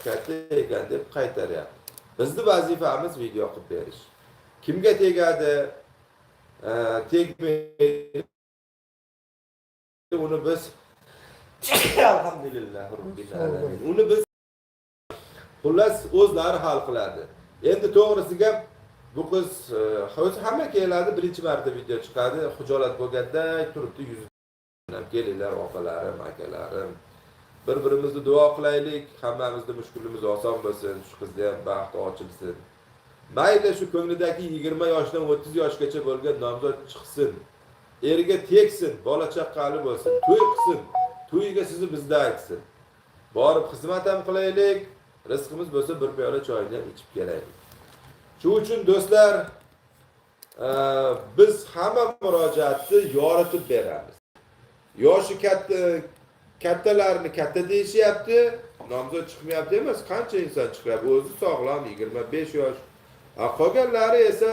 Katta ekan deb qaytaryapti. Bizni vazifamiz video qilib berish. Kimga tegadi, tegmaydi, uni biz alhamdulillah robbil alamin. Uni biz xullas o'zlari hal qiladi. Endi to'g'risi gap, bu qiz o'zi hamma keladi, birinchi marta video chiqadi, xijolat bo'lganda turibdi yuzi. Kelinglar opalarim, akalarim. Bir-birimizni duo qilaylik, hammamizni mushkulimiz oson bo'lsin, shu qizni ham baxti ochilsin. Mayli shu ko'nglidagi 20 yoshdan 30 yoshgacha bo'lgan nomzod chiqsin. Erga tegsin, bola chaqali bo'lsin, to'y qilsin. To'yiga sizni bizda aytsin. Borib xizmat ham qilaylik, rizqimiz bo'lsa bir piyola choyni ham ichib kelaylik. Shu uchun do'stlar, biz hamma murojaatni yoritib beramiz. Yoshi katta kattalarni katta deyishyapti, nomzod chiqmayapti emas, qancha inson chiqyapti, o'zi sog'lom 25 yosh. Qolganlari esa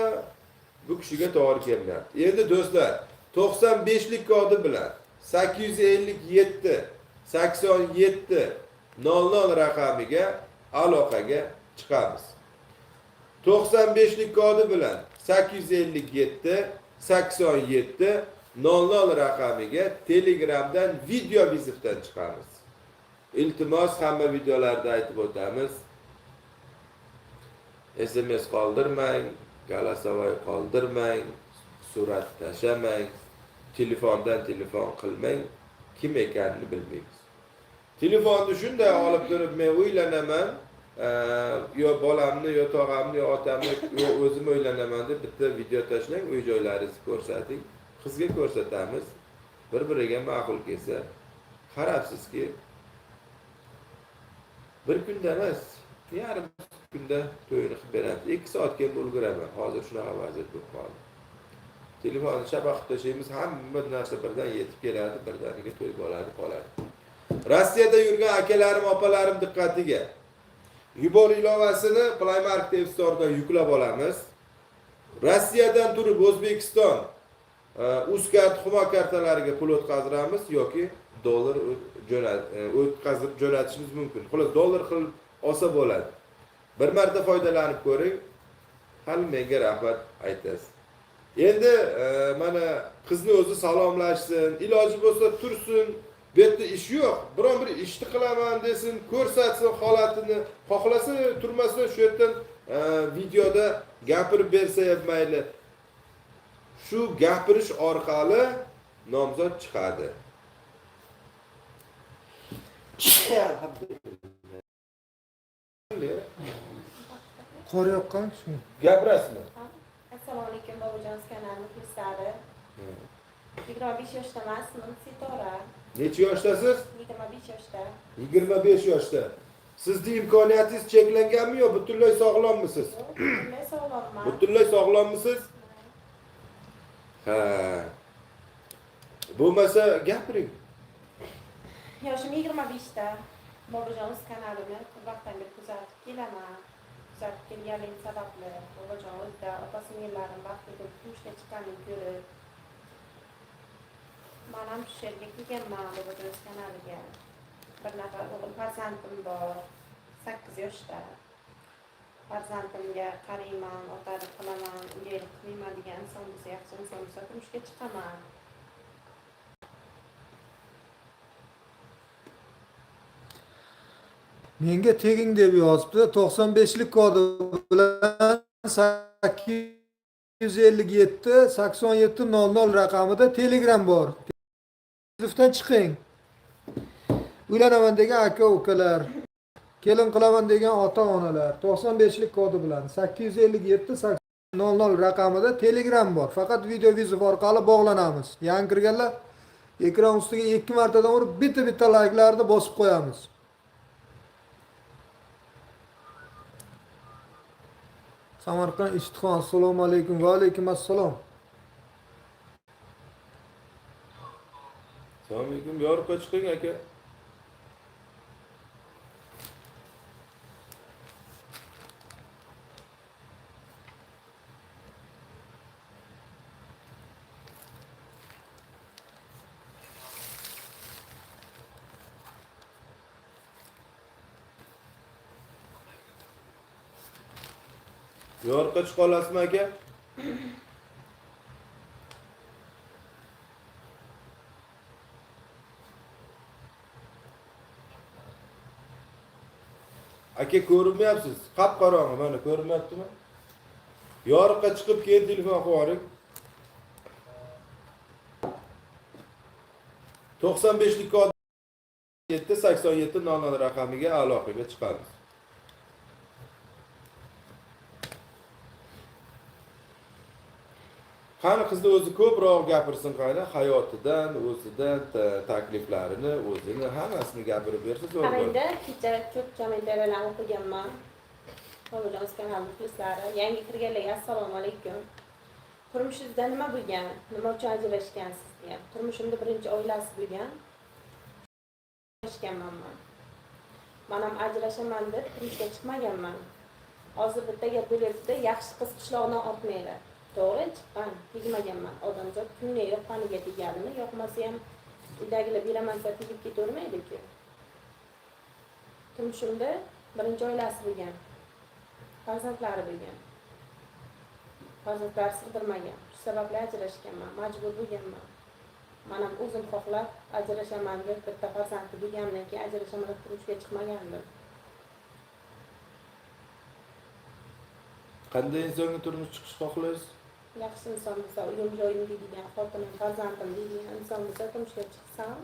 bu kishiga to'g'ri kelmayapti. Endi do'stlar, 95lik kodi bilan 857 87 00 raqamiga aloqaga chiqamiz. 95lik kodi bilan 857 87 00 raqamiga Telegramdan video vizitdan chiqamiz. Iltimos, hamma videolarda aytib o'tamiz. SMS qoldirmang, голосовой qoldirmang, surat tashlamang, telefondan telefon qilmang, kim ekanini bilmaymiz. Telefonni shunday olib turib men uylanaman, yo bolamni, yo tog'amni, yo otamni, yo o'zim uylanaman deb bitta video tashlang, uy joylaringizni ko'rsating. Qizga ko'rsatamiz. Bir-biriga ma'qul kelsa, qarabsizki, bir kunda emas, yarim kunda to'yini qilib beramiz. 2 soatga ham ulguraman. Hozir shunaqa vaziyat bo'lib qoldi. Telefonni shapaqa qilib tashlaymiz, hamma narsa birdan yetib keladi, birdaniga to'y bo'ladi, qoladi. Rossiyada yurgan akalarim, opalarim diqqatiga. Yubor ilovasini Play Market App Store'dan yuklab olamiz. Rossiyadan turib O'zbekiston Uzkart, Humo kartalariga pul o'tkazdiramiz yoki dollar o'tkazib jo'natishimiz mumkin. Xullas, dollar qilib olsa bo'ladi. Bir marta foydalanib ko'ring, hali menga rahmat aytasiz. Endi mana qizni o'zi salomlashsin, iloji bo'lsa tursin, bu yerda ish yo'q. Biron bir ishni qilaman desin, ko'rsatsin holatini, xohlasa turmasa shu yerdan videoda gapirib bersa ham mayli. Shu gapirish orqali nomzod chiqadi. Qor yoqqan shu. Gapirasizmi? Assalomu alaykum, Bobojon kanali muxlislari. 25 yoshdaman, ismim Sitora. Necha yoshdasiz? 25 yoshda. 25 yoshda. Sizni imkoniyatingiz cheklanganmi yo butunlay sog'lommisiz? Yo'q, butunlay sog'lomman. Butunlay sog'lommisiz? Ha. Bo'lmasa gapiring. Yoshim 25 ta. Bobojon kanalini ko'p vaqtdan beri kuzatib kelaman. Kuzatib kelganligim sababli Bobojon o'zida opa singillarim baxtli bo'lib turmushga chiqqanini ko'rib man ham shu yerga kelganman, Bobojon kanaliga. Bir nafar o'g'il farzandim bor, 8 yoshda. Farzandimga qarayman, otalik qilaman, o'gaylik qilmayman degan inson bo'lsa, yaxshi inson bo'lsa turmushga chiqaman. Menga teging deb yozibdi. 95lik kodi bilan 857 87 00 raqamida Telegram bor. Telefondan chiqing. Uylanaman degan aka ukalar, kelin qilaman degan ota onalar 95lik kodi bilan 857 00 raqamida Telegram bor. Faqat video vizov orqali bog'lanamiz. Yangi kirganlar ekran ustiga 2 martadan urib bitta-bitta layklarni bosib qo'yamiz. Samarqand Ishtixon, assalomu alaykum va alaykum assalom. Assalomu alaykum, yorug'ga chiqing aka. Yorqqa chiqa olasizmi, aka? Aka, ko'rinmayapsiz. Qop qorong'i, mana, ko'rinmayaptimi? Yorqqa chiqib, keyin telefon qilib yuboring. 95lik kod 7 87 00 raqamiga aloqaga chiqamiz. Qani, qizni o'zi ko'proq gapirsin, qani, hayotidan, o'zidan, takliflarini, o'zini hammasini gapirib bersa zo'r bo'ladi. Qarangda, kecha ko'p kommentariyalarni o'qiganman. Bobojon o'z kanali muxlislari, yangi kirganlarga assalomu alaykum. Turmushingizda nima bo'lgan? Nima uchun ajrashgansiz degan. Turmushimda birinchi oilasi bo'lgan. Ajrashganman man. Man ham ajrashaman deb turmushga chiqmaganman. Hozir bitta gap bo'lyapti, yaxshi qiz qishloqdan ortmaydi. To'g'ri, chiqqan, tegmaganman. Odamzod kuyni yoqqaniga tegadimi, yoqmasa ham uydagilar beraman desa tegib ketavermaydi-ku. Turmushimda birinchi oilasi bo'lgan. Farzandlari bo'lgan. Farzandlari sig'dirmagan. Shu sababli ajrashganman, majbur bo'lganman. Man ham o'zim xohlab ajrashaman deb, bitta farzandli bo'lgandan keyin ajrashaman deb turmushga chiqmagandim. Qanday insonga turmush chiqish xohlaysiz? Yaxshi inson bo'lsa, uyim joyim deydigan, xotinim, farzandim deydigan inson bo'lsa, turmushga chiqsam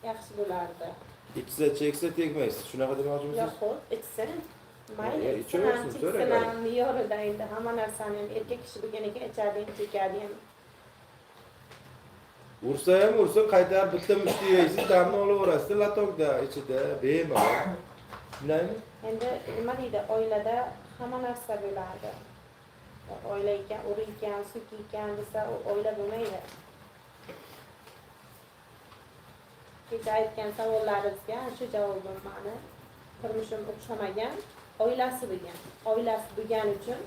yaxshi bo'lardi. Ichsa, cheksa tegmaysiz. Shunaqa demoqchimisiz? Yo'q, ichsin. Mayli, Ya, ichsin ham, ichaversin, cheksin so'rang. ham, me'yorida endi hamma narsani ham erkak kishi bo'lgan ekan, ichadi ham, chekadi ham. Ursa ham ursin, qaytarib bitta mushti yeysiz, damni olaverasiz лоток da ichida bemalol. Shundaymi? Endi nima deydi, oilada hamma narsa bo'ladi. Oila ekan, uri ekan, suk ekan desa, u oila bo'lmaydi. Kecha aytgan savollaringizga shu javobim mani. Turmushim o'xshamagan, oilasi bo'lgan. Oilasi bo'lgani uchun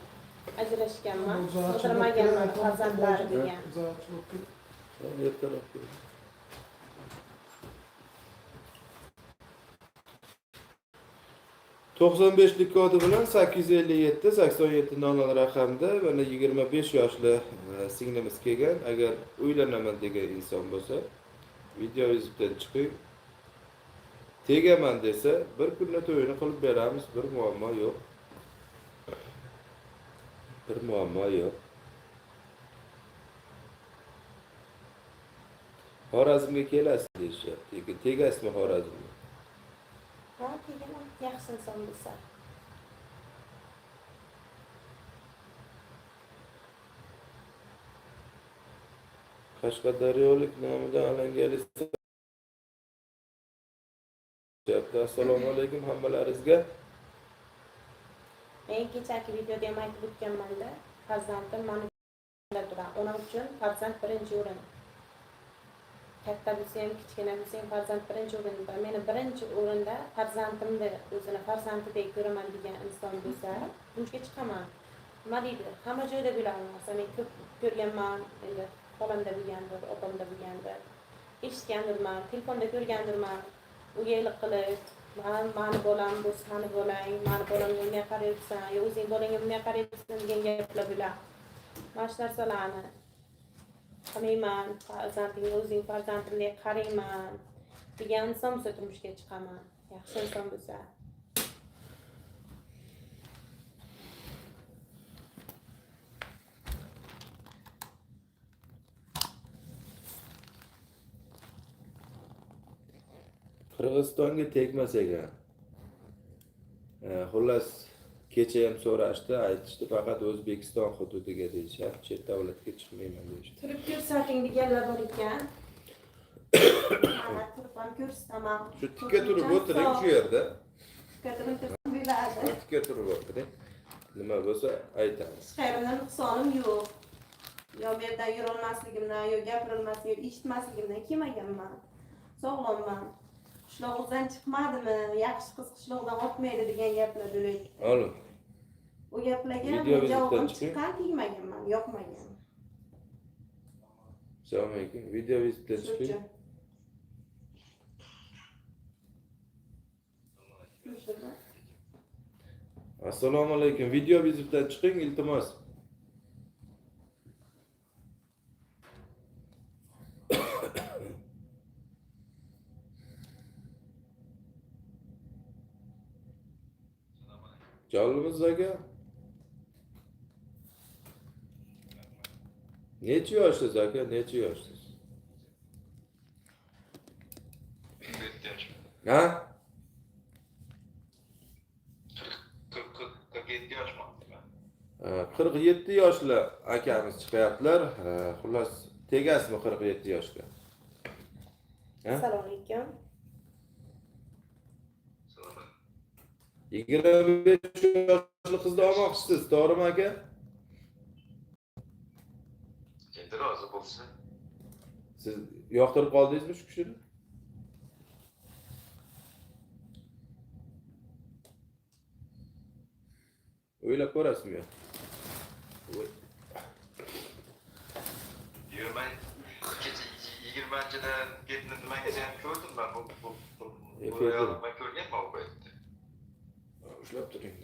ajrashganman, sig'dirmaganman, farzandlari bo'lgan. Ertaroq keling. 95lik kodi bilan 857 87 00 raqamda mana 25 yoshli singlimiz kelgan. Agar uylanaman degan inson bo'lsa, video вызов dan chiqing. Tegaman desa, bir kunda to'yini qilib beramiz, bir muammo yo'q. Bir muammo yo'q. Xorazmga kelasiz deyishyapti. Lekin tegasizmi Xorazmga? Ha, tegaman, yaxshi inson bo'lsa. Qashqadaryolik nomidan alangali deyapti. Assalomu alaykum hammalaringizga. Men kechagi videoda ham aytib o'tganmanda, farzandim mani turadi. Onam uchun farzand birinchi o'rin. Katta bo'lsa ham, kichkina bo'lsa ham farzand birinchi o'rinda. Meni birinchi o'rinda farzandimni o'zini farzandidek ko'raman degan inson bo'lsa, turmushga chiqaman. Nima deydi? Hamma joyda bo'ladi narsa. Men ko'p ko'rganman, endi xolamda bo'lgandir, opamda bo'lgandir. Eshitgandirman, telefonda ko'rgandirman. O'gaylik qilib, mani bolam bu sani bolang, mani bolamga bunday qarayapsan, yo o'zing bolangga bunday qarayapsan degan gaplar bo'ladi. Mana shu narsalarni qilmayman, farzandingga o'zing farzandimdek qarayman degan inson bo'lsa turmushga chiqaman. Yaxshi inson bo'lsa. Qirg'izistonga tegmas ekan. Xullas, kecha ham so'rashdi, aytishdi, faqat O'zbekiston hududiga deyishyapti, chet davlatga chiqmayman deyishdi. Turib ko'rsating deganlar bor ekan. Mana, turib ham ko'rsataman. Shu tikka turib o'tiring shu yerda. Tikka turib ko'rsam bo'ladi. Tikka turib o'tiring. Nima bo'lsa aytamiz. Hech qayerimda nuqsonim yo'q. Yo bu yerdan yurolmasligimdan, yo gapirolmasligim, eshitmasligimdan kelmaganman. Sog'lomman. Qishlog'imizdan chiqmadimi? Yaxshi qiz qishloqdan ortmaydi degan gaplar bo'lyapti. Alo. U gaplarga Video вызов dan javobim chiqing. chiqqan, tegmaganman, yoqmagan. Assalomu alaykum. Video вызов dan Shu chiqing. uchun. Shular. Assalomu alaykum. Video вызов dan chiqing, iltimos. Jonlimiz aka? Necha yoshsiz aka? Necha yoshsiz? 47 yosh. Ha? 47 yoshman. 47 yoshli akamiz chiqyaptilar. Xullas, tegasizmi 47 yoshga? Ha? Assalomu alaykum. 25 yoshli qizni olmoqchisiz, to'g'rimi aka? Endi rozi bo'lsa. Siz yoqtirib qoldingizmi shu kishini? O'ylab ko'rasizmi? Voy. Yo'q, men kecha 20-da betni nimagacha ham ko'rdim man bu bu Efirda. Men ko'rganman u paytda. Ushlab turing.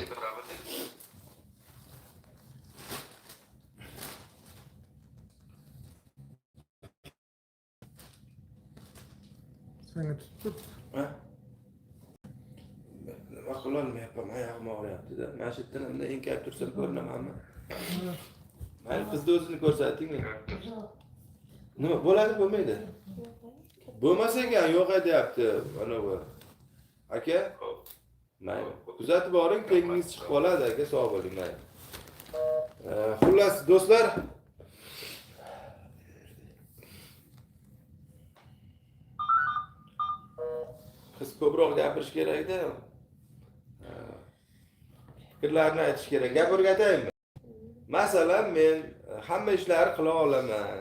Baravar dedi. Senga tutib. Ha? Nima qilolmayapman, oyog'im og'riyapti-da. Mana shu yerdan bunday enkayib tursam ko'rinamanmi? Mayli, qizni o'zini ko'rsating. Nima bo'ladi, bo'lmaydi? Bo'lmas ekan, yo'q deyapti mana bu. Aka, Xo'p. mayli. Kuzatib boring, tengingiz chiqib qoladi aka, sog' bo'ling, mayli. Xullas, do'stlar, qiz ko'proq gapirish kerakda. Fikrlarini aytish kerak. Gap o'rgataymi? Masalan, men hamma ishlarni qila olaman.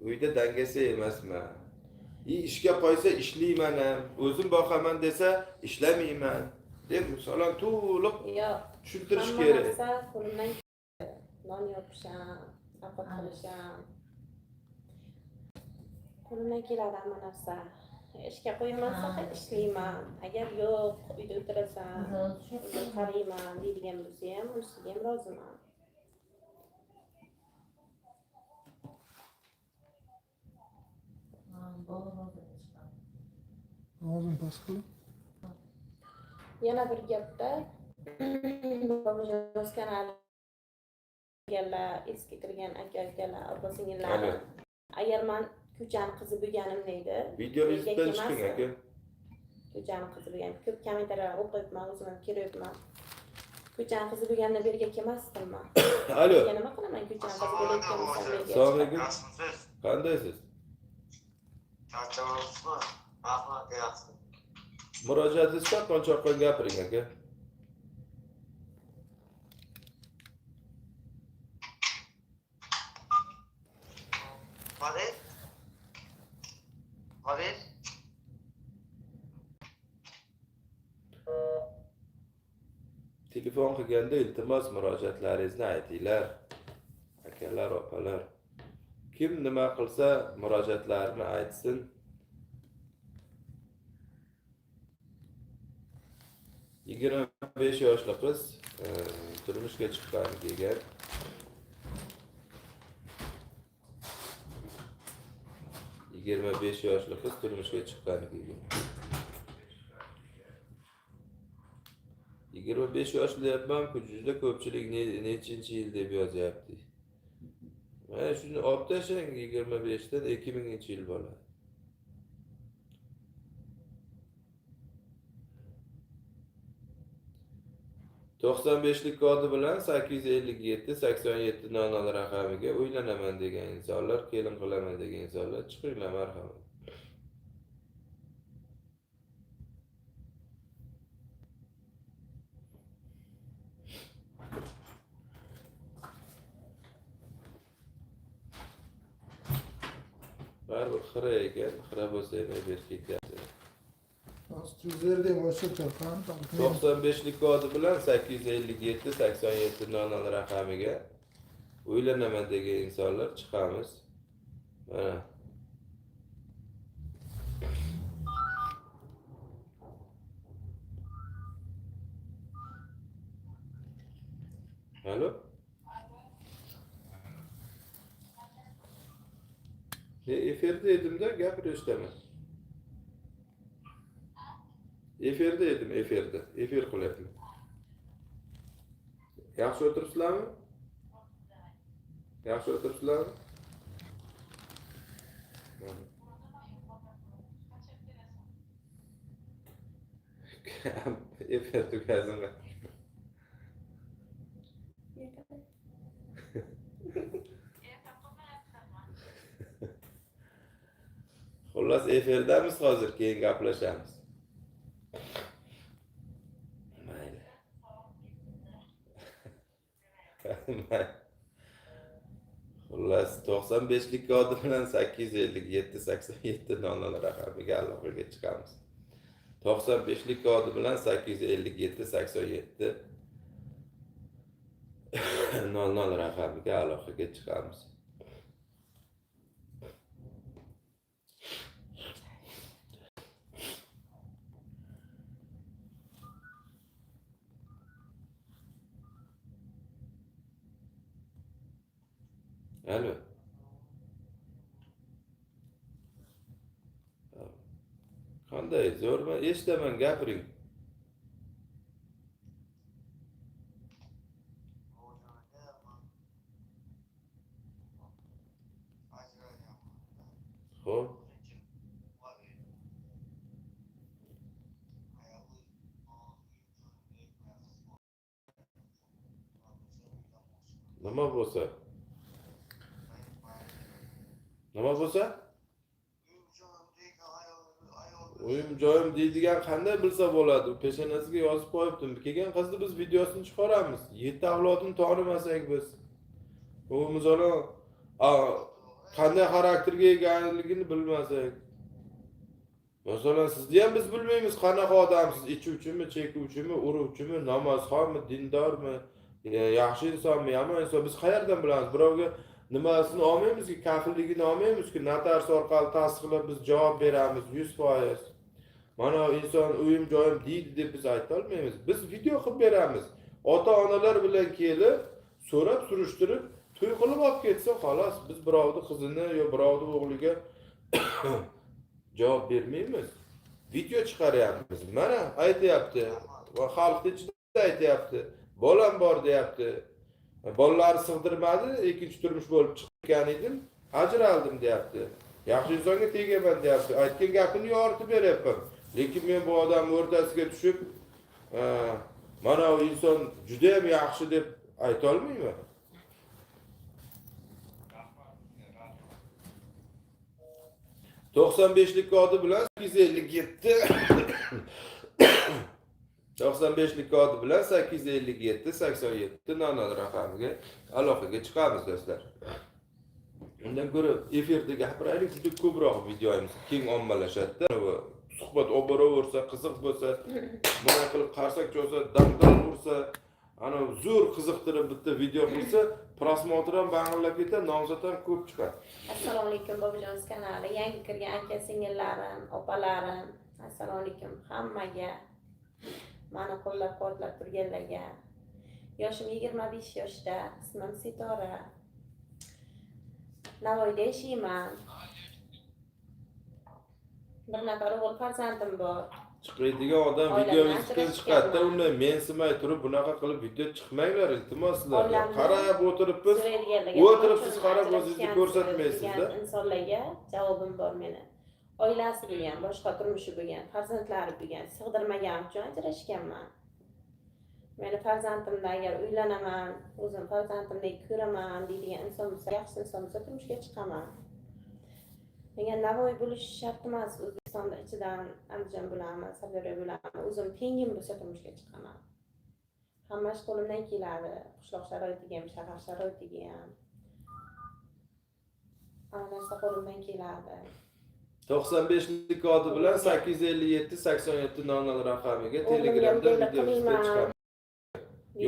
Uyda dangasa emasman. Ishga qo'ysa ishlayman ham, o'zim boqaman desa ishlamayman. Deb masalan to'liq Yo'q. tushuntirish Hamma kerak. narsa qo'limdan keladi. Non yopisham, ovqat qilisham. Qo'limdan keladi hamma narsa. Ishga qo'yilmasa ishlayman. Agar yo'q, uyda o'tirasan, uyda qarayman deydigan bo'lsa ham, unisiga ham roziman. Og'zini past qilib. Yana bir gapda Bobojon kanali deganlar, eski kirgan aka ukalar, opa singillar. Alo. Agar man ko'chani qizi bo'lganimda edi, Video erkak вызов dan chiqing emasdim. aka. Ko'chani qizi bo'lgan. Ko'p kommentariyalar o'qiyapman, o'zim ham kiryapman. Ko'chani qizi bo'lganda bu yerga kelmasdim man. Alo. Yerga nima qilaman ko'chani qizi bo'layotgan bo'lsam bu yerga Assalomu chiqib? alaykum. Yaxshimisiz? Qandaysiz? Charchamayapsizmi? Rahmat, yaxshi. Murojaatingiz chaqqon chaqqon gapiring aka. Nima deydi? Nima deydi? Telefon qilganda iltimos murojaatlaringizni aytinglar. Akalar, opalar. Kim nima qilsa murojaatlarini aytsin. 25 yoshli qiz turmushga chiqqan kelgan. 25 yoshli qiz turmushga chiqqan kelgan. 25 yoshli deyapman-ku, juda ko'pchilik nechinchi yil deb yozyapti. Mana shuni olib tashlang, 25 dan 2000 yil bo'ladi. 95lik kodi bilan 857 87 00 raqamiga uylanaman degan insonlar, kelin qilaman degan insonlar chiqinglar, marhamat. Baribir xira ekan, xira bo'lsa ham berib ketyapti. Hozir o'chirib. 95lik kodi bilan 857 87 00 raqamiga uylanaman degan insonlar chiqamiz. Mana. Alo. Efirda edimda, gapir, eshitaman. Efirda edim, efirda. Efir qilyapman. Yaxshi o'tiribsizlarmi? Yaxshi o'tiribsizlarmi? Mana. Efir tugasin. Ertaga. Xullas, efirdamiz hozir, keyin gaplashamiz. Mayli. Mayli. Xullas, 95lik kodi bilan 857 87 00 raqamiga aloqaga chiqamiz. 95lik kodi bilan 857 87 00 raqamiga aloqaga chiqamiz. Alo. Qanday, zo'rmi? Eshitaman, gapiring. Xo'p. Nima bo'lsa? Nima bo'lsa? Uyim joyim deydigan qanday bilsa bo'ladi? Peshonasiga yozib qo'yibdim. Kelgan qizni biz videosini chiqaramiz. Yetti avlodini tanimasak biz. U masalan, qanday xarakterga egaligini bilmasak. Masalan, sizni ham biz bilmaymiz, qanaqa odamsiz, ichuvchimi, chekuvchimi, uruvchimi, namozxonmi, dindormi, yaxshi insonmi, yomon inson, biz qayerdan bilamiz? Birovga nimasini olmaymizki, kafilligini olmaymizki, notarius orqali tasdiqlab biz javob beramiz 100%. Mana inson uyim joyim deydi deb biz ayta olmaymiz. Biz video qilib beramiz. Ota-onalar bilan kelib, so'rab, surishtirib, to'y qilib olib ketsa, xolos, biz birovni qizini yo birovni o'g'liga javob bermaymiz. Video chiqaryapmiz. Mana aytyapti va xalqni ichida aytyapti. Bolam bor deyapti. Bolalari sig'dirmadi, ikkinchi turmush bo'lib chiqqan edim, ajraldim deyapti. Yaxshi insonga tegaman deyapti. Aytgan gapini yoritib beryapman. Lekin men bu odamni o'rtasiga tushib, mana u inson juda ham yaxshi deb ayta olmayman. 95lik kodi bilan 857 95lik kodi bilan 857 87 00 raqamiga aloqaga chiqamiz, do'stlar. Undan ko'ra efirda gapiraylik, juda ko'proq videomiz keng ommalashadi. Suhbat olib boraversa, qiziq bo'lsa, bunday qilib qarsak chalsa, dam-dam ursa, ana zo'r qiziqtirib bitta video qilsa, просмотр ham bang'illab ketadi, nomzod ham ko'p chiqadi. Assalomu alaykum, Bobojon kanali. Yangi kirgan aka singillarim, opalarim, assalomu alaykum hammaga. Mani qo'llab-quvvatlab turganlarga. Yoshim 25 yoshda, ismim Sitora. Navoiyda yashayman. Bir nafar o'g'il farzandim bor. Chiqadigan odam Oilamdan video chiqadida, ajrashganman. undan mensimay turib bunaqa qilib video chiqmanglar, iltimos sizlarga. Oilamni Qarab o'tiribmiz, so'raydiganlarga, o'tiribsiz, nima uchun qarab o'zingizni ajrashgansiz ko'rsatmaysiz-da. degan insonlarga javobim bor meni. Oilasi bo'lgan, boshqa turmushi bo'lgan, farzandlari bo'lgan, sig'dirmaganim uchun ajrashganman. Meni farzandimda agar uylanaman, o'zim farzandimdek ko'raman deydigan inson bo'lsa, yaxshi inson bo'lsa, turmushga chiqaman. Menga Navoiy bo'lishi shart emas, O'zbekistonda ichidan Andijon bo'ladimi, Sirdaryo bo'ladimi, o'zim tengim bo'lsa turmushga chiqaman. Hamma ish qo'limdan keladi, qishloq sharoitiga ham, shahar sharoitiga ham. Hamma narsa qo'limdan keladi. 95lik kodi bilan 857 87 00 raqamiga O'g'limga Telegramda o'gaylik video qilmayman. chiqamiz.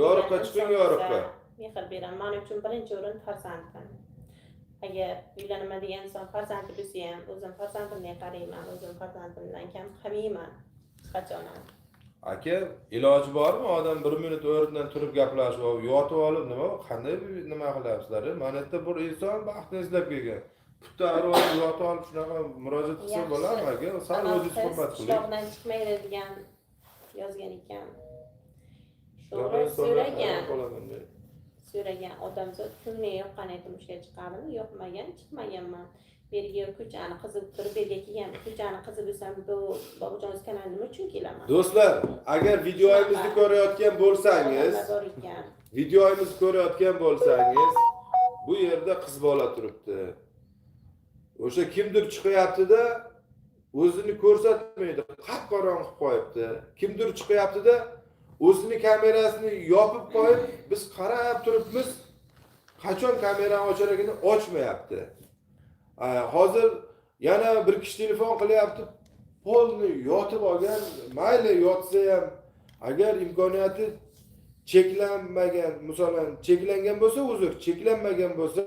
Yorug'ga chiqing, Inson yorug'ga. bo'lsa, mehr beraman. Men uchun birinchi o'rin farzandim. Agar uylanaman degan inson farzandi bo'lsa ham, o'zim farzandimga qarayman, o'zim farzandimdan kam qilmayman hech qachon ham. Aka, iloji bormi, odam bir minut o'rnidan turib gaplashib olib, yotib olib, nima, qanday nima qilyapsizlar? Mana yerda bir inson baxtni izlab kelgan, putta olib yotib olib shunaqa murojaat qilsa Yaxshi. bo'ladimi, aka? Sal Anavi o'zingiz qiz hurmat qiling. Qishlog'dan chiqmaydi degan yozgan ekan. Shunaqa To'g'ri insonlar so'ragan. hayron qolaman men. So'ragan odamzod kimga yoqqan turmushga chiqadimi? Yoqmagan, chiqmaganman. Berga ko'chani qizi turib, berga kelgan ko'chani qizi bo'lsam, bu Bobojon kanali nima uchun kelaman? Do'stlar, agar videomizni ko'rayotgan bo'lsangiz, Odamlar bor ekan. videomizni ko'rayotgan bo'lsangiz, bu yerda qiz bola turibdi. O'sha kimdir chiqyapti-da, o'zini ko'rsatmaydi, qap qorong'i qilib qo'yibdi. Kimdir chiqyapti-da, o'zini kamerasini yopib qo'yib, biz qarab turibmiz, qachon kamerani ochar ekan, ochmayapti. Hozir yana bir kishi telefon qilyapti, полный yotib olgan, mayli yotsa ham, agar imkoniyati cheklanmagan, masalan, cheklangan bo'lsa, uzr, cheklanmagan bo'lsa,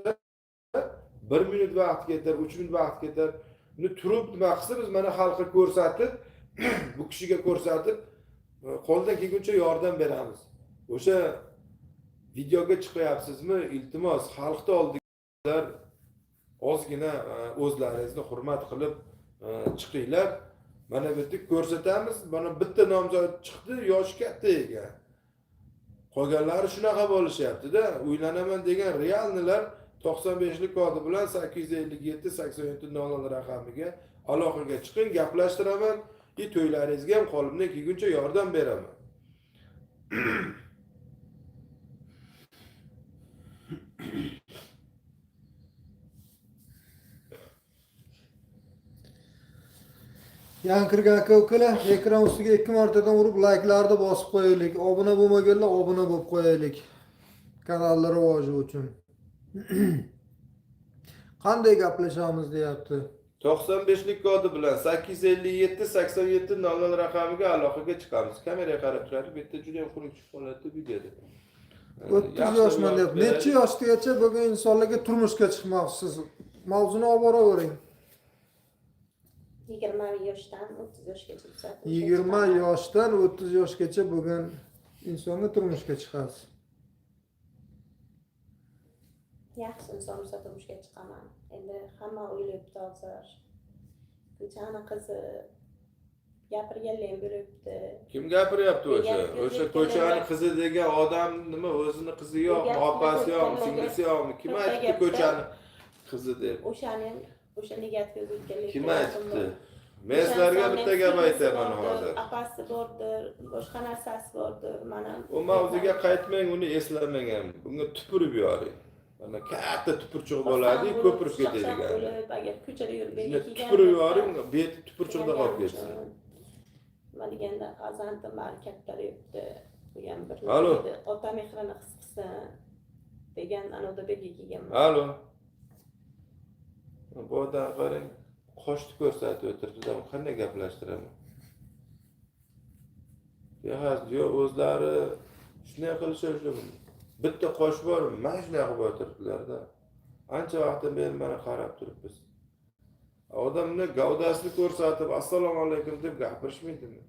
1 minut vaqt ketar, 3 minut vaqt ketar. Uni turib nima qilsa, biz mana xalqqa ko'rsatib, bu kishiga ko'rsatib, qo'ldan kelguncha yordam beramiz. O'sha videoga chiqyapsizmi, iltimos, xalqni oldiga ozgina o'zlaringizni hurmat qilib chiqinglar. Mana bu yerda ko'rsatamiz, mana bitta nomzod chiqdi, yoshi katta ekan. Qolganlari shunaqa bo'lishyapti-da. Uylanaman degan реальный lar 95lik kodi bilan 857 87 00 raqamiga aloqaga chiqing, gaplashtiraman и to'ylaringizga ham qo'limdan kelguncha yordam beraman. Yangi kirgan aka ukalar, ekran ustiga ikki martadan urib layklarni bosib qo'yaylik. Obuna bo'lmaganlar obuna bo'lib qo'yaylik. Kanalni rivoji uchun. Qanday gaplashamiz, deyapti. 95lik kodi bilan 857 87 00 raqamiga aloqaga chiqamiz. Kameraga qarab turadi, bu yerda juda ham xunuk chiqib qoladi videoda. 30 yoshman, deyapti. Necha yoshgacha bo'lgan insonlarga turmushga chiqmoqchisiz? Mavzuni olib boravering. 20 yoshdan 30 yoshgacha bo'lsa turmushga 20 chiqaman. yoshdan 30 yoshgacha bo'lgan insonga turmushga chiqasiz. Yaxshi inson bo'lsa turmushga chiqaman. Endi hamma o'ylayapti hozir. Ko'chani qizi, gapirganlar ham bo'libdi. Kim gapiryapti o'sha? Gap O'sha yo'q. ko'chani qizi degan odam nima, o'zini qizi yo'qmi, Gap opasi yo'q, yo'qmi, singlisi yo'qmi? Kim Bitta aytibdi gapda- ko'chani qizi deb? O'shani ham, o'sha negativ yozayotganlar. Kim aytibdi? Men sizlarga bitta gap aytaman hozir. Opasi bordir, boshqa narsasi bordir. Mana U mavzuga qaytmang, uni eslamang ham. Bunga tupurib yuboring. Mana katta tupurchiq bo'ladi, ko'pirib ketadigan. Bo'lib, agar ko'chada yurib Shunday tupurib yuboring, beti tupurchiqda qolib ketsin. Nima deganda, farzandim bari kattalayapti degan bir Alo. edi. Ota mehrini his qilsin degan anavda belgi kelganman. Alo. Bu odam qarang, qoshni ko'rsatib o'tiribdi, qanday gaplashtiraman? Yo'q, o'zlari shunday qilishadi. Bitta qosh bor, mana shunday qilib o'tiribdilar-da. Ancha vaqtdan beri mana qarab turibmiz. Odamni gavdasini ko'rsatib, assalomu alaykum deb gapirishmaydimi?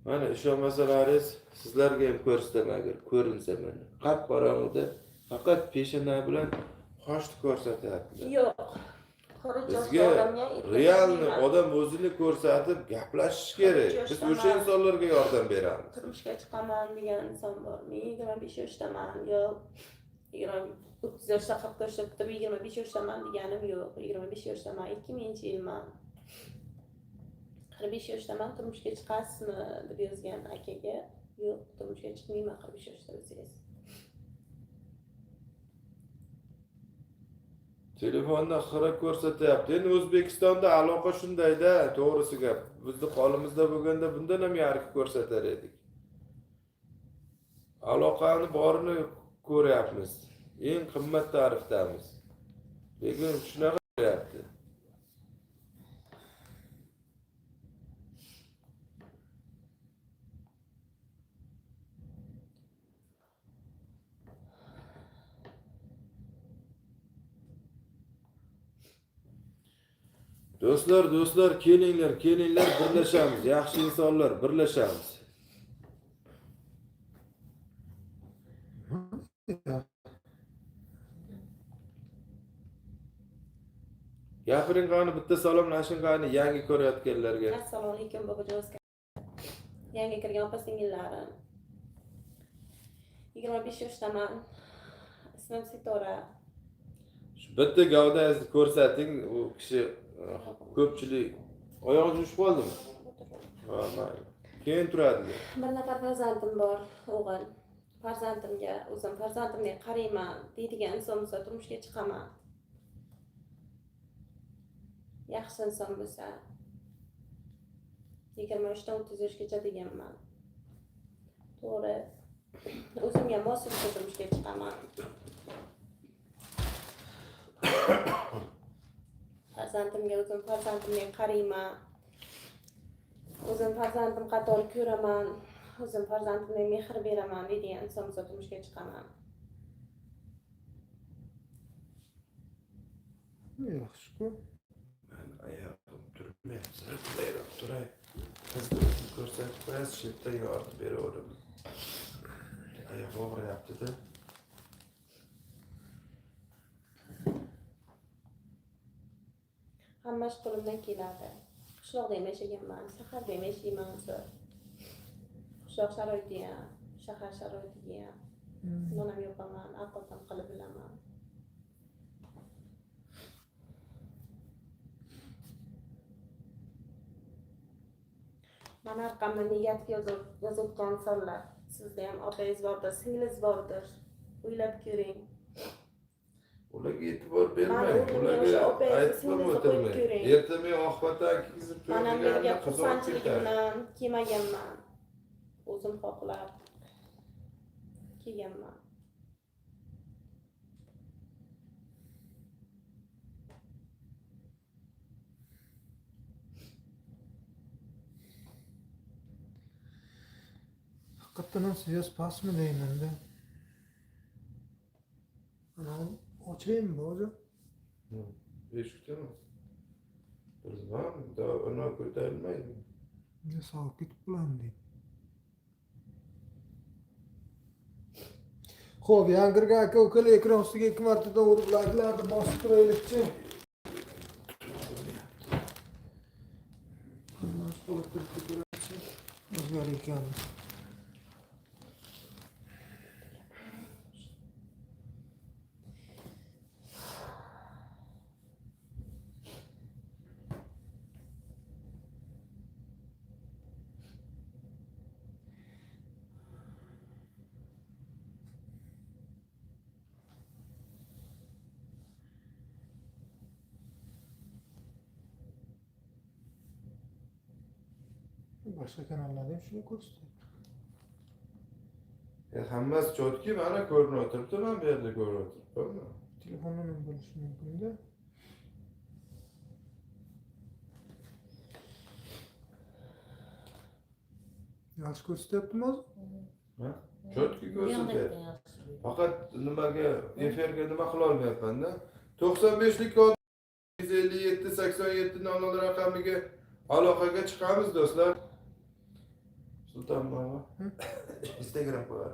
Mana ishonmasalaringiz, sizlarga ham ko'rsataman agar ko'rinsa mana. Qap qorong'ida faqat peshona bilan qoshni ko'rsatyaptilar. Yo'q. 40 yoshli Bizga odamga erkak реальный deyman. Odam o'zini ko'rsatib gaplashish kerak. Biz o'sha insonlarga yordam beramiz. Turmushga chiqaman degan inson bor. Men 25 yoshdaman, yo 20, 30 yoshda, 40 yoshda bitirib 25 yoshdaman deganim yo'q. 25 yoshdaman, 2000-yilman. 45 yoshdaman, turmushga chiqasizmi deb yozgan akaga, yo'q, turmushga chiqmayman 45 yoshda bo'lsangiz. Telefonda xira ko'rsatyapti. Endi O'zbekistonda aloqa shundayda, to'g'risi gap. Bizni qo'limizda bo'lganda bundan ham yarki ko'rsatar edik. Aloqani borini ko'ryapmiz. Eng qimmat tarifdamiz. Lekin shunaqa bo'lyapti. Do'stlar, do'stlar, kelinglar, kelinglar, birlashamiz. Yaxshi insonlar, birlashamiz. Gapiring qani, bitta salomlashing qani yangi ko'rayotganlarga. Assalomu alaykum, Bobojon. Yangi kirgan opa singillarim. 25 yoshdaman. Ismim Sitora. Shu bitta gavdangizni ko'rsating, u kishi ko'pchilik oyog'i tushib qoldimi? Ha, mayli. Keyin turadi. Bir nafar farzandim bor, o'g'il. Farzandimga o'zim farzandimga qarayman deydigan inson bo'lsa, turmushga chiqaman. Yaxshi inson bo'lsa, 23 dan 30 yoshgacha deganman. To'g'ri. O'zimga mos bo'lsa, turmushga chiqaman. Farzandimga o'zim farzandimga qarayman. O'zim farzandim qatori ko'raman. O'zim farzandimga mehr beraman deydigan inson bo'lsa, turmushga chiqaman. Yaxshi-ku. Men oyog'im turmayapti. Zirqlayroq turay. Qizni o'zim ko'rsatib qo'yasiz, shu yerda yoritib beraveraman. Oyoq og'riyapti-da. Hamma ish qo'limdan keladi. Qishloqda ham yashaganman, shaharda ham yashayman hozir. Qishloq sharoiti ham, shahar sharoitiga ham. Non ham yopaman, ovqat ham qilib bilaman. Mani orqamdan negativ yozayotgan insonlar, sizda ham opangiz bordir, singlingiz bordir. O'ylab ko'ring. Ularga e'tibor Mani bermang. o'rnimga Ularga o'sha opangizni, aytib ham singlingizni qo'yib o'tirmang. ko'ring. Erta oqibatdan kiygizib Man ham bu yerga qo'yadiganlar qizarib xursandchilik ketadi. bilan kelmaganman. O'zim xohlab kelganman. Haqiqatdan ham связь pastmi deyman-da. Ana ochaymi hozir? Eshikdami? Bilmam, uni ko'tarilmaydi. Ne sog'ib ketib qoladimi deydi. Xo'p, yangi kirgan aka ukalar ekran ustiga ikki martadan urib layklarni bosib turaylikchi. Nima bo'lib turibdi ko'raylikchi. O'zgar ekan. Boshqa kanallarda ham shuni ko'rsatyapti. Hammasi чётко mana ko'rinib o'tiribdi, man bu yerda ko'rib o'tiribman. Telefondan ham bo'lishi mumkin-da. Yaxshi ko'rsatyaptimi hozir? Ha? Чётко ko'rsatyapti. Faqat nimaga efirga nima qila olmayapman-da. 95lik kod 157 87 00 raqamiga aloqaga chiqamiz, do'stlar. Sulton bobo. Instagram qo'yar.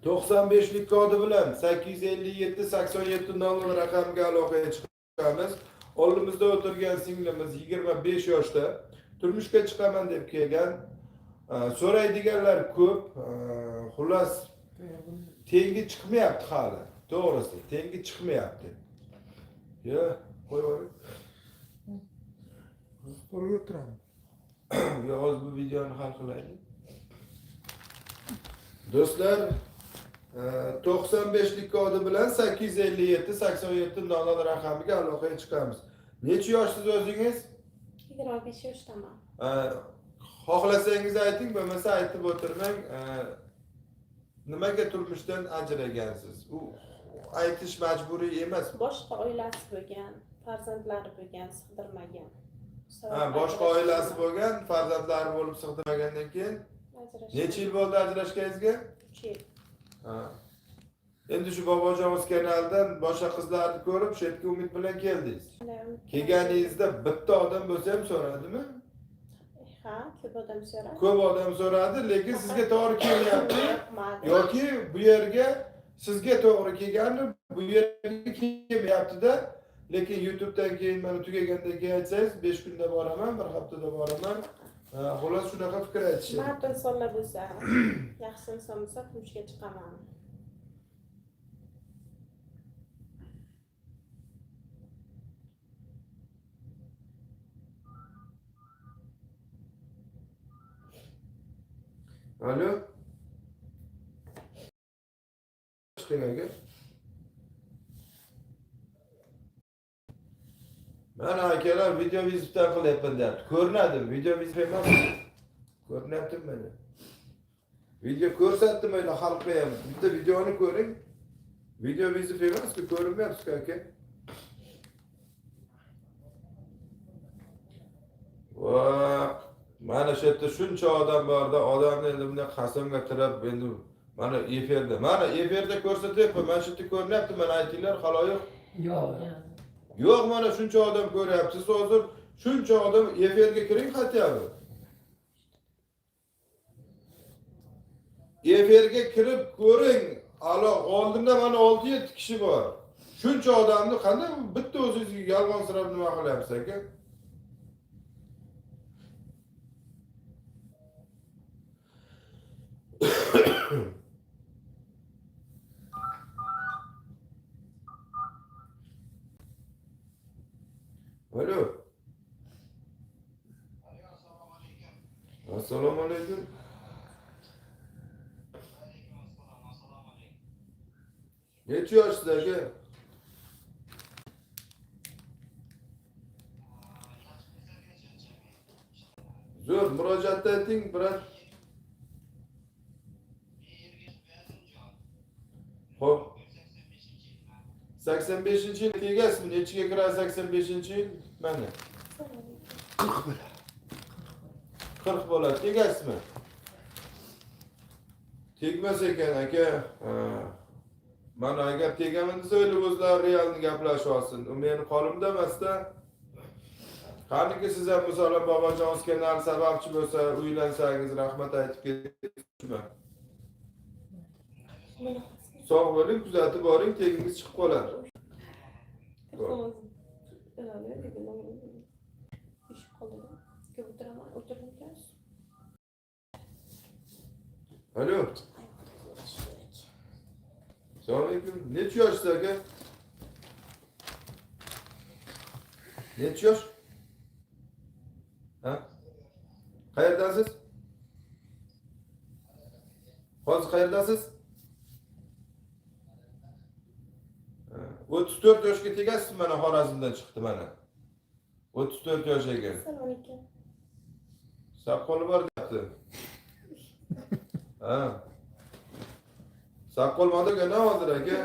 95lik kodi bilan 857 87 00 raqamiga aloqaga chiqamiz. Oldimizda o'tirgan singlimiz 25 yoshda, turmushga chiqaman deb kelgan. So'raydiganlar ko'p. Xullas, tengi chiqmayapti hali. To'g'risi, tengi chiqmayapti. Yo, qo'yib yuboring. Stolga o'tiraman. Yo, hozir bu videoni hal qilaylik. Do'stlar, 95lik kodi bilan 857 87 00 raqamiga aloqaga chiqamiz. Necha yoshsiz o'zingiz? 25 yoshdaman. Xohlasangiz ayting, bo'lmasa aytib o'tirmang. Nimaga turmushdan ajragansiz? U aytish majburiy emas. Boshqa oilasi bo'lgan, farzandlari bo'lgan, sig'dirmagan. Ha, boshqa oilasi bo'lgan, farzandlari bo'lib sig'dirmagandan keyin Ajrashgan. Necha yil bo'ldi ajrashganingizga? 3 yil. Ha. Endi shu Bobojon kanalidan boshqa qizlarni ko'rib, shu yerga umid bilan keldingiz. Kelganingizda bitta odam bo'lsa ham so'radimi? Ha, ko'p odam so'radi. Ko'p odam so'radi, lekin sizga to'g'ri kelmayapti. Yoqmadi. Yoki bu yerga sizga to'g'ri kelgani bu yerga kelmayapti-da. Lekin YouTube'dan keyin mana tugagandan keyin aytsangiz, 5 kunda boraman, bir haftada boraman. Ha, xullas shunaqa fikr aytishyapti. Mard insonlar bo'lsa, yaxshi inson bo'lsa, turmushga chiqaman. Alo. Chiqing aka. Mana akalar video vizitdan qilyapman deyapti. Ko'rinadimi? Video vizit emas. Ko'rinyaptimi mana? Video ko'rsatdim mana xalqqa ham. Bitta videoni ko'ring. Video vizit emas-ku, ko'rinmayapti aka. Va mana shu yerda shuncha odam borda, odamni endi bunday qasamga tirab endi mana efirda, mana efirda ko'rsatyapman, mana shu yerda ko'rinyapti, mana aytinglar xaloyiq. Yo'q. Yo'q, mana shuncha odam ko'ryapti. Siz hozir shuncha odam efirga kiring хотя бы. Efirga kirib ko'ring. Alo, oldimda mana 6-7 kishi bor. Shuncha odamni qanday bitta o'zingizga yolg'onsirab nima qilyapsiz aka? Alo. Assalomu alaykum. Necha yoshsiz aka? Zo'r, murojaatda ayting, brat. Xo'p. 85-yil tegasizmi? Nechiga kiradi 85-yil? Mana. 40 bo'ladi. 40 bo'ladi. Tegasizmi? Tegmas ekan aka. Ha. Mana agar tegaman desa o'ylab o'zlari realni gaplashib olsin. U meni qo'limda emasda. Qaniki siz ham masalan Bobojon kanali sababchi bo'lsa, uylansangiz rahmat aytib ketman. Sog' bo'ling, kuzatib boring, tegingiz chiqib qoladi. Eshik qoldida. Ko'p o'tiraman, o'tirdim ekansiz. Alo. Assalomu alaykum. Necha yoshsiz aka? Necha yosh? Ha? Qayerdansiz? Hozir qayerdasiz? Ha, 34 yoshga tegasiz mana Xorazmdan chiqdi mana. 34 yosh ekan. Assalomu alaykum. Soqoli bor deyapti. Ha. Soqol modaga nima hozir aka?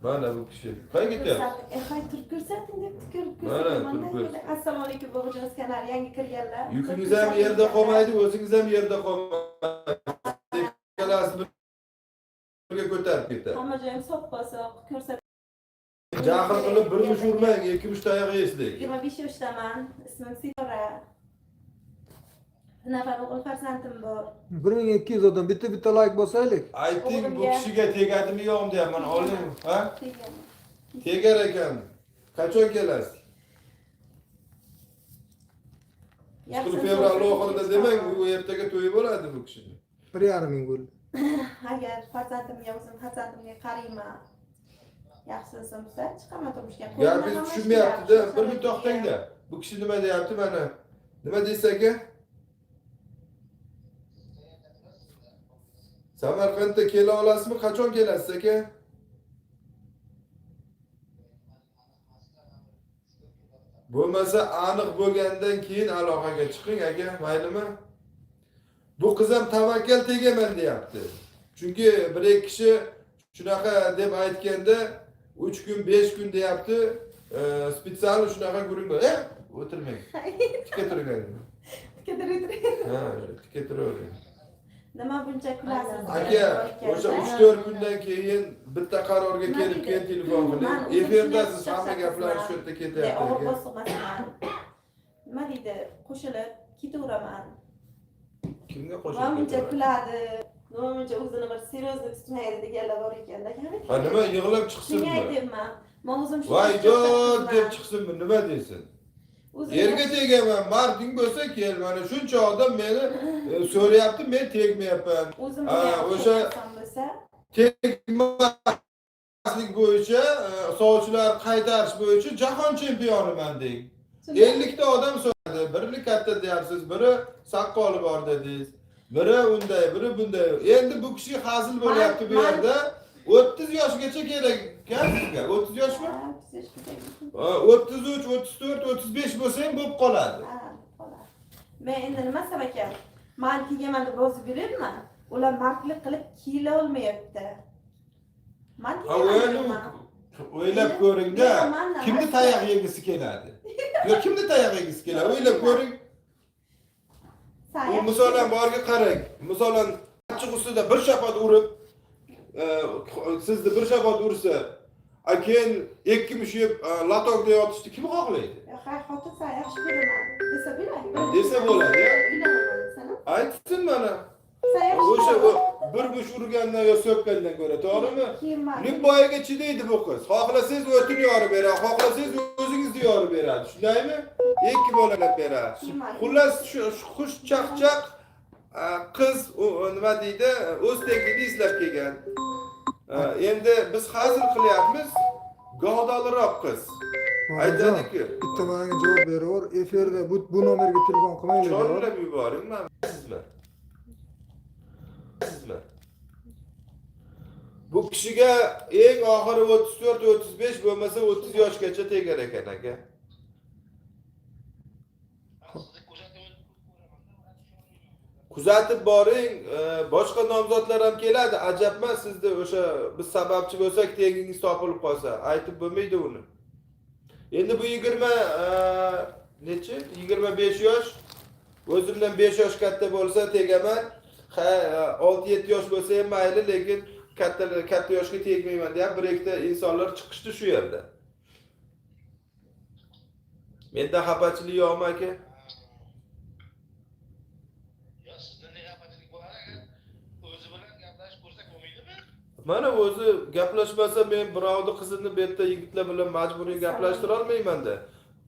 Mana bu kishi. Qayerga ketyapsiz? Ko'rsating. Hay, turib ko'rsating deb ko'rib Mana, ko'rsataman. turib ko'rs- Assalomu alaykum Bobojon kanali yangi kirganlar. Yukingiz ham yerda qolmaydi, o'zingiz ham yerda qolmaysiz. Ikkalasi birga ko'tarib ketadi. Hamma joyim soppa-soq ko'rsat. Jahl qilib bir mush urmang, ikki mush tayoq yeysiz lekin. 25 yoshdaman. Ismim Sitora. Bir nafar o'g'il farzandim bor. 1200 odam bitta bitta like bosaylik. Ayting bu O'g'limga- kishiga tegadimi yo'qmi deyapman. Oling, ha? Tegaman. Tegar ekan. Qachon kelasiz? Yaxshi Shu fevral inson oxirida demang, u ertaga to'yi bo'ladi bu kishini. 1,5 ming bo'ldi. Agar farzandimga o'zim farzandimga qarayman. Yaxshi inson bo'lsa chiqaman turmushga. Qo'limdan Gapingiz hamma ish tushunmayapti-da. keladi. Bir minut to'xtang-da. Bu kishi nima deyapti mana? Nima deysiz aka? Samarqandda kela olasizmi? Qachon kelasiz aka? Bo'lmasa aniq bo'lgandan keyin aloqaga chiqing aka, maylimi? Bu qiz ham tavakkal tegaman deyapti. Chunki bir ikki kishi shunaqa deb aytganda 3 kun, 5 kun deyapti. Spetsial shunaqa gurung bor. O'tirmang. Tika turing. Tika turing. Ha, tika turavering. Nima buncha kulasiz? Aka, o'sha 3-4 kundan keyin bitta qarorga Nima kelib deydi? keyin telefon qiling. Man o'zim Efirdasiz, shunday hamma gaplar shu yerda ketyapti Og'ir aka. bosiq emasman. Nima deydi? Qo'shilib ketaveraman. Kimga Nima qo'shilib buncha ketadi? kuladi? Nima buncha o'zini bir серьезно tutmaydi deganlar bor ekanda. Ha, nima yig'lab Shunga chiqsinmi? aytyapman. Men o'zim shunday Voy dod deb chiqibman. chiqsinmi? Nima desin? O'zim Yerga tegaman, marding bo'lsa kel, mana shuncha odam meni so'rayapti, men tegmayapman. O'zim Ha, o'sha o'sha- bo'lsa, Tegmaslik bo'yicha, sovchilar qaytarish bo'yicha jahon chempioniman deng. shunday- 50 ta odam so'radi. Birini katta deyapsiz, biri soqoli bor dedingiz. Biri unday, biri bunday. Endi bu kishi hazil bo'lyapti bu Man- yerda. 30 yoshgacha kerak ekan sizga. 30 yoshmi? Ha, 30 yoshga Ha, 33, 34, 35 bo'lsa ham bo'lib qoladi. Ha, qoladi. Men endi nima desam ekan? Man tegaman deb yozib yuribman. Ular mardlik qilib kela olmayapti. Man Ha, tegaman o'yla- deyapman. O'ylab ko'ringda, Men- man- kimni tayoq yegisi keladi? Yo'q, kimni tayoq yegisi keladi? O'ylab ko'ring. San U yaxshi misolan borga qarang. Misolan achchiq ustida bir shapat urib, sizni bir shapat ursa, a keyin ikki mush yeb latokda yotishni kim xohlaydi? Hay xotin san yaxshi ko'raman desa bo'ladi. Desa bo'ladi, ya. Uylanaman desam. Aytsin mana. San yaxshi O'sha ko'raman. bir mush urgandan yo so'kkandan ko'ra, to'g'rimi? Keyin man Libboyiga chidaydi bu qiz. Xohlasangiz o'tini yorib beradi, xohlasangiz o'zingizni yorib beradi. Shundaymi? Ikki bolalab beradi. Xullas shu xush chaqchaq qiz nima deydi, o'z tengini izlab kelgan. Endi biz hazil qilyapmiz. Gavdaliroq qiz. Bobojon, Aytadi-ku. bitta manga javob beraver. Efirda bu nomerga telefon qilmanglar. Chorlab yuboring, man sizmi? Sizmi? Bu kishiga eng oxiri 34, 35 bo'lmasa 30 yoshgacha tegar ekan aka. Kuzatib boring, boshqa nomzodlar ham keladi. Ajabmas sizni o'sha biz sababchi bo'lsak tengingiz topilib qolsa, aytib bo'lmaydi uni. Endi bu 20 nechi? 25 yosh. O'zimdan 5 yosh katta bo'lsa tegaman. Ha, 6-7 yosh bo'lsa ham mayli, lekin katta katta yoshga tegmayman deya bir ikkita insonlar chiqishdi shu yerda. Menda xafachilik yo'qmi aka? Yo, sizda ne xafachilik bo'ladi aka? O'zi bilan gaplashib ko'rsak bo'lmaydimi? Mana o'zi gaplashmasa men birovni qizini bu yerda yigitlar bilan majburiy gaplashtira olmayman-da.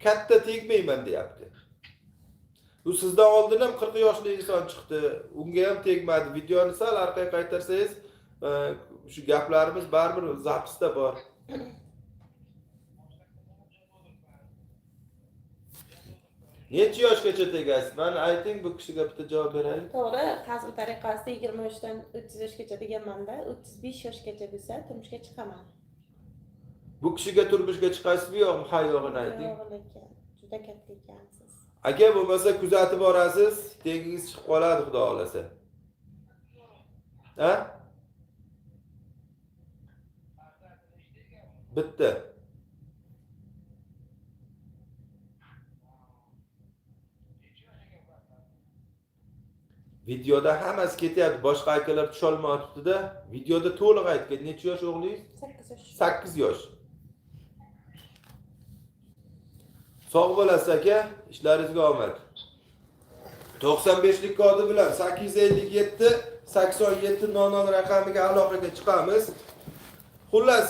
Katta tegmayman deyapti. U sizdan oldin ham 40 yoshli inson chiqdi. Unga ham tegmadi. Videoni sal orqaga qaytarsangiz, shu gaplarimiz baribir zapisda bor. Necha yoshgacha tegasiz? Mana ayting, bu kishiga bitta javob beraylik. To'g'ri, hazil tariqasida 23 dan 30 yoshgacha deganman-da, 35 yoshgacha bo'lsa turmushga chiqaman. Bu kishiga turmushga chiqasizmi yo'qmi? Ha, yo'g'ini ayting. Yo'q, lekin juda katta ekansiz. Aka bo'lmasa kuzatib borasiz, tengingiz chiqib qoladi, xudo xolasa. Ha? Bitta. Videoda hammasi ketyapti, boshqa akalar tusholmayapti-da. Videoda to'liq aytgan. Necha yosh o'g'lingiz? 8 yosh. 8 yosh. Sog' bo'lasiz aka, ishlaringizga omad. 95lik kodi bilan 857 87 00 raqamiga aloqaga chiqamiz. Xullas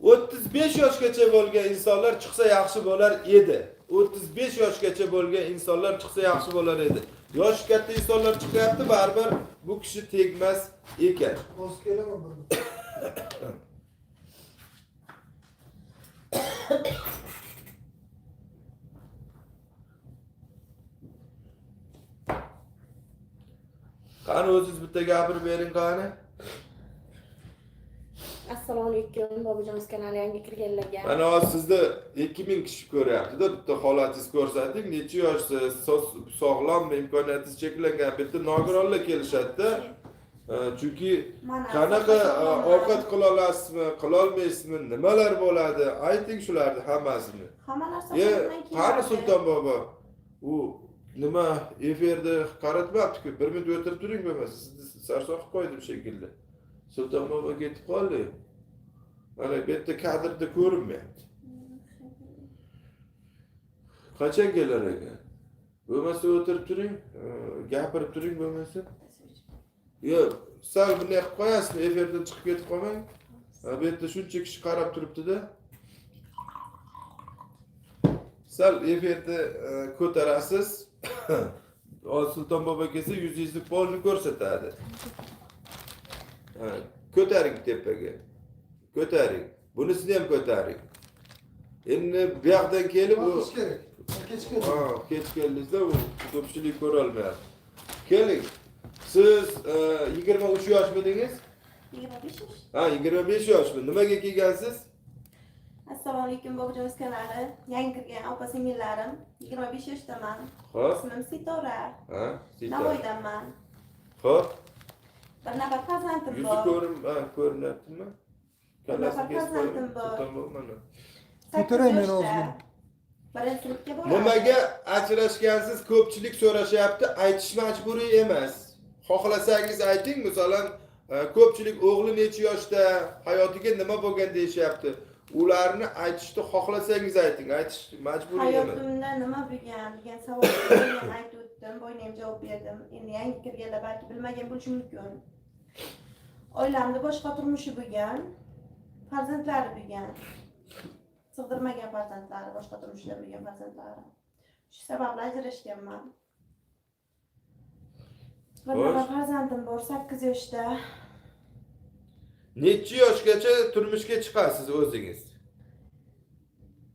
35 yoshgacha bo'lgan insonlar chiqsa yaxshi bo'lar edi. 35 yoshgacha bo'lgan insonlar chiqsa yaxshi bo'lar edi. Yoshi katta insonlar chiqyapti, baribir bu kishi tegmas ekan. Hozir kelaman bir. Qani o'zingiz bitta gapirib bering qani. Assalomu alaykum, Bobojon kanali yangi kirganlarga. Mana hozir sizni 2000 kishi ko'ryapti-da, bitta holatingizni ko'rsating, necha yoshsiz, sog'lommi, imkoniyatingiz cheklangan, bitta nogironlar kelishadi-da. Chunki Mana qanaqa ovqat qila olasizmi, qilolmaysizmi, nimalar bo'ladi, ayting shularni hammasini. Hamma narsa E, qo'limdan keladi. qani Sulton bobo? U Nima, efirda qaratmabdi-ku. Bir minut o'tirib turing bo'lmasa, sizni sarson qilib qo'ydim shekilli. Sulton bobo ketib qoldi. Mana bu yerda kadrda ko'rinmayapti. Qachon kelar ekan? Bo'lmasa o'tirib turing, gapirib turing bo'lmasa. Yo'q, sal bunday qilib qo'yasizmi, efirdan chiqib ketib qolmang. Ha, bu yerda shuncha kishi qarab turibdi-da. Sal efirni ko'tarasiz. Hozir Sulton bobo kelsa, yuzingizni polni ko'rsatadi. Ha, ko'taring tepaga. Ko'taring. Bunisini ham ko'taring. Endi bu yoqdan kelib u Otish kerak. Kech keldim. Ha, kech keldingizda, u ko'pchilik ko'rolmayapti. Keling. Siz 23 yoshmidingiz? 25 yosh. Ha, 25 yoshmi? Nimaga kelgansiz? Assalomu alaykum, Bobojon kanali. Yangi kirgan opa singillarim. 25 yoshdaman. Xo'p. Ismim Sitora. Ha, Sita. Navoiydanman. Xo'p. Bir nafar farzandim Yuzi bor. ko'rin, ha, ko'rinyaptimi? Kallasini Nafar kesib qo'ying. farzandim bor. Sulton bobo mana. 8 Ko'taray men yoshda. ozgina. Birinchi sinfga boradi. Nimaga ajrashgansiz, ko'pchilik so'rashyapti, aytish majburiy emas. Xohlasangiz ayting, masalan, ko'pchilik o'g'li necha yoshda, hayotiga nima bo'lgan deyishyapti. Ularni aytishni xohlasangiz ayting, aytish majburiy emas. Hayotimda nima bo'lgan degan savolga ham aytib o'tdim, boyna ham javob berdim. Endi yangi kirganlar balki bilmagan bo'lishi mumkin. Oilamda boshqa turmushi bo'lgan, farzandlari bo'lgan. Sig'dirmagan farzandlari, boshqa turmushda bo'lgan farzandlari. Shu sababli ajrashganman. Bir Xo'sh. nafar farzandim bor, 8 yoshda. Necha yoshgacha turmushga chiqasiz o'zingiz?